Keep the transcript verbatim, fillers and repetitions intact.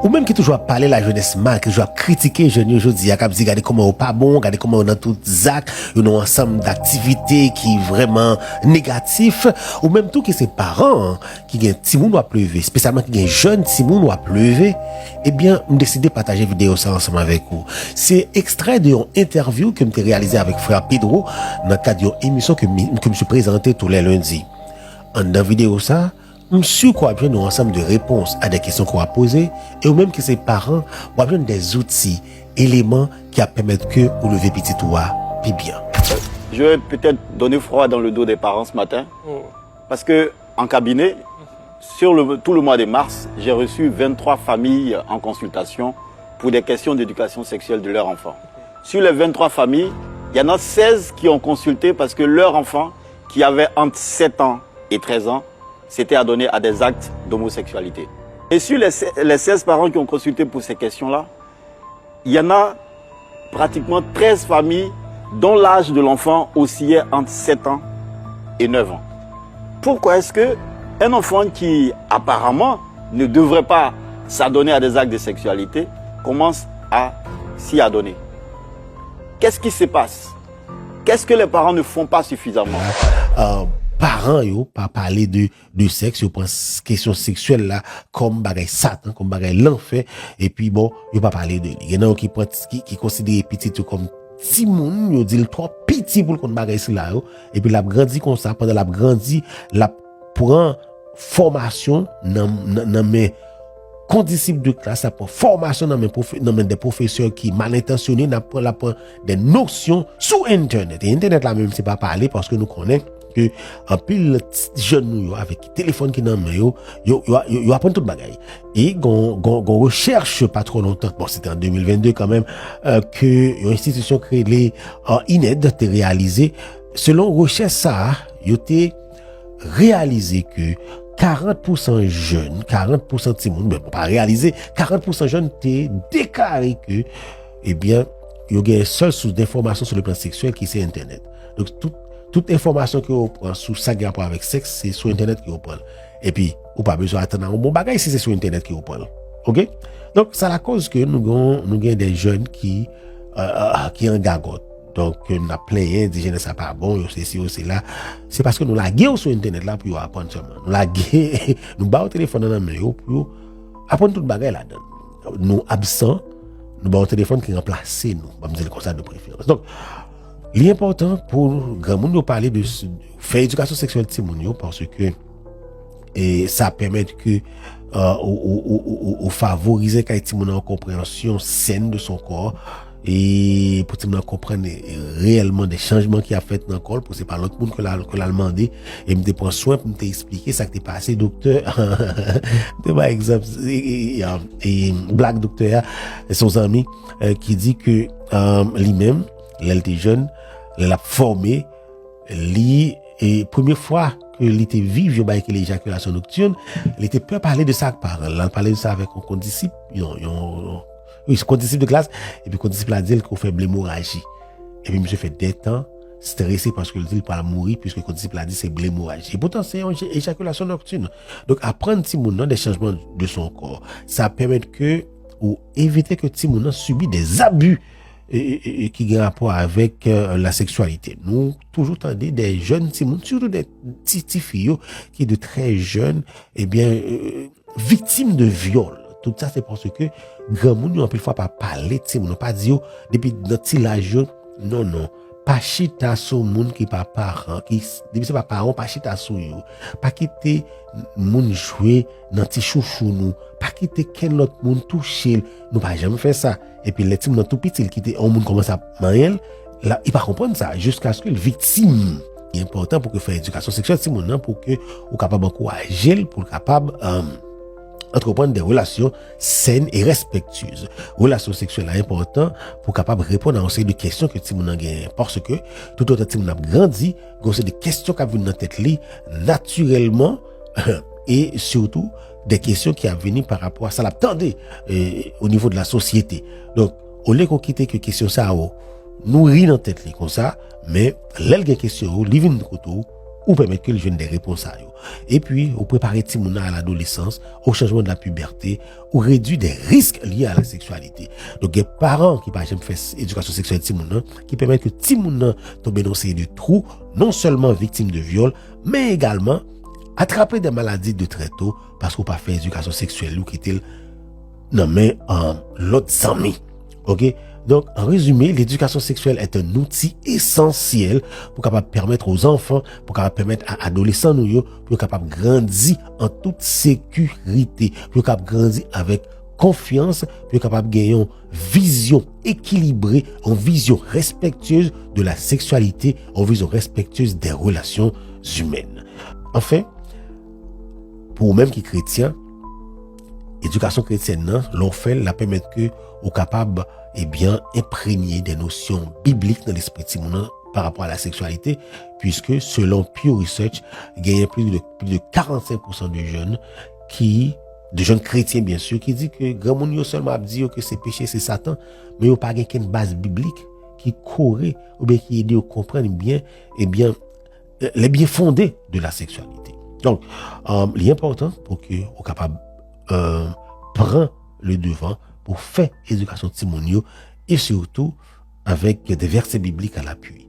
Ou menm ki toujou ap pale lajenès mal, ki toujou ap kritike jèn yo jodi a, k ap di gade kòman yo pa bon, gade kòman yo nan tout zak, yo nan yon ansanm daktivite ki vrèman negatif, ou menm tou ki se paran an, ki gen timoun w ap leve, espesyalman ki gen jèn timoun w ap leve, ebyen, m deside pataje videyo sa ansanm avèk ou. Se ekstrè de yon entèvyou ke m te reyalize avèk frè Pedro nan kad yon emisyon ke mi-, ke misye prezante tou lè lendi. Anndan videyo sa, m si ke w ap jwenn yon ansanm de repons a de kesyon ke w ap poze, e ou menm ki se paran, w ap jwenn de zouti, eleman ki ap pèmèt ke ou leve pitit ou a pi byen. Je vais peut-être donner froid dans le dos des parents ce matin, parce que en cabinet, sur le- tout le mois de mars, j'ai reçu vingt-trois familles en consultation pour des questions d'éducation sexuelle de leur enfant. Sur les vingt-trois familles, il y en a seize qui ont consulté parce que leur enfant, qui avait entre sept ans et treize ans, s'était adonné à des actes d'homosexualité. Et sur les, se- les seize parents qui ont consulté pour ces questions-là, il y en a pratiquement treize familles dont l'âge de l'enfant oscillait entre sept ans et neuf ans. Pourquoi est-ce que un enfant qui apparemment ne devrait pas s'adonner à des actes de sexualité commence à s'y adonner? Qu'est-ce qui se passe? Qu'est-ce que les parents ne font pas suffisamment? Euh, paran yo pa pale de, de sèks, yo pran s- kesyon seksyèl la kòm bagay satan, kòm bagay lanfè, epi bon, yo pa pale de li. Gen nan yo ki pran, ki, ki konsidere pitit yo kòm timoun, yo di l twò piti pou l konn bagay sila yo, epi l ap grandi konsa, pandan l ap grandi, l ap pran fòmasyon nan, nan, nan men kondisip de klas, l ap pran fòmasyon nan men, pwofe- nan men de pwofesè ki malentansyone, l ap pran, l ap pran de nosyon sou entènèt. E entènèt la menm se pa pale, paske nou konnen ke anpil ti- jèn nou yo avèk telefòn ki nan men yo, yo, yo, yo, yo aprann tout bagay. E gon, gon, gon rechèch pa twò lontan, bon, se te an de mil vennde kanmenm, euh, ke yon enstitisyon ki rele euh, INED te reyalize. Selon rechèch sa a, yo te reyalize ke karant pousan jèn, karant pousan timoun, men bon, pa reyalize, karant pousan jèn te deklare ke, ebyen, yo gen sèl sous denfòmasyon sou le plan seksyèl ki se entènèt. Donk, tout, tout enfòmasyon ke yo pran sou sa gen rapò avèk sèks, se sou entènèt ke yo pran l. Epi, ou pa bezwen atann a yon bon bagay si se sou entènèt ke yo pran l. Oke? Donk, sa lakoz ke nou gen, nou gen de jèn ki, euh, euh, ki an gagòt. Donk, ke n ap plenyen, di jenès la pa bon, yo sesi, yo sela. Se paske nou lage yo sou entènèt la pou yo aprann sèlman. Nou lage, nou ba yo telefòn nan nan men yo pou yo aprann tout bagay ladan. Nou absan, nou ba yo telefòn ki ranplase nou. Ban m di l konsa de preferans. Donk, li enpòtan pou granmoun yo pale de s- fè edikasyon seksyèl timoun yo, paske e sa pèmèt ke euh, ou, ou, ou, ou, ou favorize kay timoun nan yon konpreyansyon sèn de son kò, e pou timoun nan konprann reyèlman de chanjman ki ap fèt nan kò l, pou se pa lòt moun ke l al, ke l al mande. E m te pran swen pou m te eksplike sa k te pase doktè. M te bay egzanp, e, e, e, e, Black doktè a, se yon zanmi euh, ki di ke euh, li menm, lè l te jèn, lè l ap fòme, li, e premye fwa ke li te viv yon bagay ki rele ejakilasyon noktin, li te pè pale de sa ak paran l. L al pale de sa avèk yon kondisip, yon, yon, wi, se kondisip de klas, epi kondisip la di l ke w fè blemoraji. Epi misye fè de tan strese paske l di l pral mouri, piske kondisip la di se blemoraji. E poutan, se yon ejakilasyon noktin. Donk, aprann timoun nan de chanjman de son kò, sa pèmèt ke ou evite ke timoun nan sibi de zabi e, e, e, e ki gen rapò avèk euh, la seksyalite. Nou toujou tande de jèn timoun, sitou de ti, ti fi yo, ki de trè jèn, ebyen, euh, viktim de vyòl. Tout sa se paske granmoun yo anpil fwa pa pale timoun yo, pa di yo depi nan ti laj yo, non, non. Pa chita sou moun ki pa paran, ki, depi se pa paran w, pa chita sou yo. Pa kite moun jwe nan ti chouchou nou. Pa kite kenn lòt moun touche l. Nou pa janm fè sa. Epi lè timoun nan tou piti, l kite yon moun kòmanse ap manyen l, la, li pa konprann sa, jiskaske l viktim. Li enpòtan pou ke fè edikasyon seksyèl timoun nan, pou ke ou kapab ankouraje l, pou l kapab euh, antreprann de relasyon sèn e respektyez. Relasyon seksyèl la enpòtan pou kapab reponn a yon seri de kesyon ke timoun nan genyen. Paske, toutotan timoun nan ap grandi, gen yon seri de kesyon k ap vin nan tèt li natirèlman, e sitou de kesyon ki ap vini pa rapò a sa l ap tande e, o nivo de la sosyete. Donk, olye ke w kite ke kesyon sa yo nouri nan tèt li konsa, men lè l gen kesyon yo, li vin kote w, ou pèmèt ke l jwenn de repons sa yo. Epi, ou prepare timoun nan a ladolesans, o chanjman de la pibète, ou redui de risk lye a la seksyalite. Donk, gen paran ki pa janm fè s-, edikasyon seksyèl timoun nan, ki pèmèt ke timoun nan tonbe nan seri de twou, non sèlman viktim de vyòl, men egalman atrape de maladi de trè to, paske ou pa fè edikasyon seksyèl ou kite l nan men, euh, lòt zanmi. Ok? Donc, en résumé, l'éducation sexuelle est un outil essentiel pour capable permettre aux enfants, pour capable permettre à adolescents nou yo, pour capable grandir en toute sécurité, pour capable grandir avec confiance, pour capable gagner une vision équilibrée, une vision respectueuse de la sexualité, une vision respectueuse des relations humaines. Enfin, pou ou menm ki kretyen, edikasyon kretyèn nan, lè w fè l, l ap pèmèt ke ou kapab, ebyen, enprenye de nosyon biblik nan lespri timoun nan pa rapò a la seksyalite, puiske selon Pew Research, genyen plis de, plis de karannsenk pousan de jèn ki, de jèn kretyen, byen si, ki di ke granmoun yo sèlman ap di yo ke se peche, se Satan, men yo pa gen kenn baz biblik ki kore oubyen ki ede yo konprann byen, ebyen, les biens fondés de la sexualité. Donk, euh, li enpòtan pou ke ou kapab, euh, pran le devant pou fè edikasyon timoun yo, e sitou avèk de vèsè biblik a lapui.